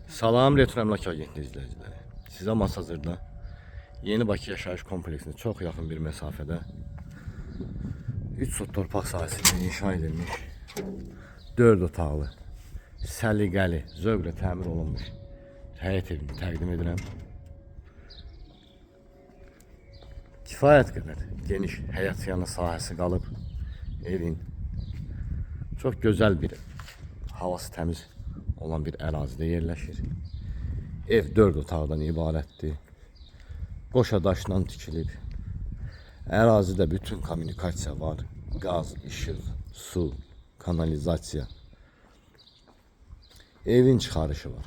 Salam Retro Əmlak Agentliyi izləyiciləri. Sizə Masazırda Yeni Bakı yaşayış kompleksinə çox yaxın bir məsafədə 3 sot torpaq sahəsində inşa edilmiş 4 otaqlı, səliqəli, zövqlə təmir olunmuş həyət evini təqdim edirəm. Kifayət qədər geniş həyət yanı sahəsi qalıb evin. Çox gözəl bir havası təmiz olan bir ərazidə yerləşir. Ev 4 otaqdan ibarətdir. Qoşa daşla tikilib. Ərazidə bütün kommunikasiya var. Qaz, işıq, su, kanalizasiya. Evin çıxarışı var.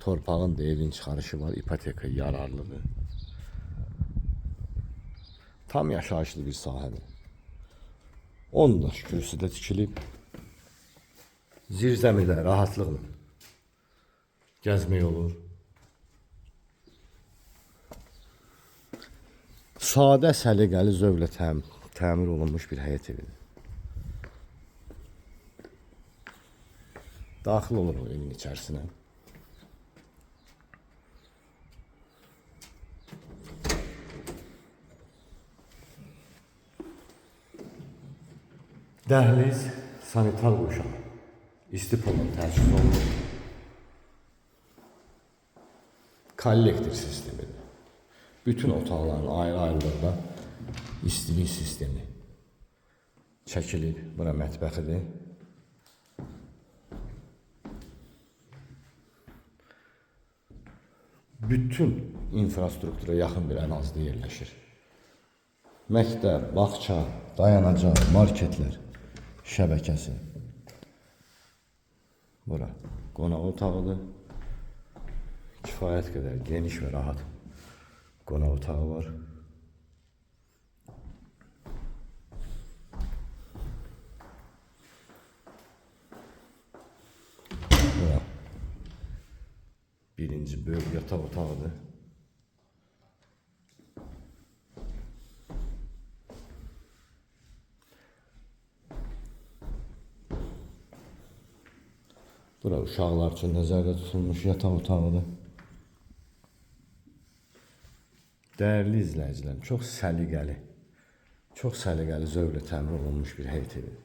Torpağın da evin çıxarışı var. İpoteka yararlıdır. Tam yaşayışlı bir sahədir. 10 daş kürsüdə tikilib. Zirzəmidə rahatlıqla gəzmək olur. Sadə, səliqəli, zövqlə təmir olunmuş bir həyət evidir. Daxil olur o evin içərisinə. Dəhliz, sanitar qovşaq. İsti polla təchiz olunur. Kollektor sistemidir. Bütün otaqların ayrı-ayrılıqda istilik sistemi çəkilib. Bura mətbəxidir. Bütün infrastruktura yaxın bir ərazidə yerləşir. Məktəb, bağça, dayanacaq, marketlər şəbəkəsi. Bura qonaq otağıdır. Kifayət qədər geniş və rahat qonaq otağı var. Bura birinci böyük yataq otağıdır. Bura uşaqlar üçün nəzərdə tutulmuş yataq otağıdır. Dəyərli izləyicilərim, çox səliqəli, çox səliqəli zövqlə təmir olunmuş bir həyət evidir.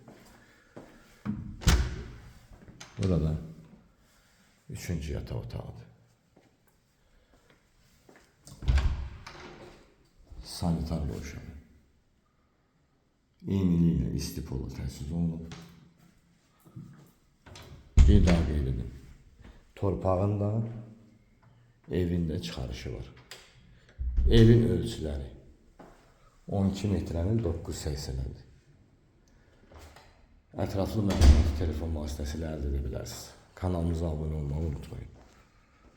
Burada üçüncü yataq otağıdır. Sanitar qovşağı. Eyniliklə isti pola təchiz olunub. Bir daha qeyd edim. Torpağın da evin də çıxarışı var. Evin ölçüləri 12 metrənin 9.80-dir. Ətraflı məlumatı telefon vasitəsilə əldə edə bilərsiniz. Kanalımıza abunə olmağı unutmayın.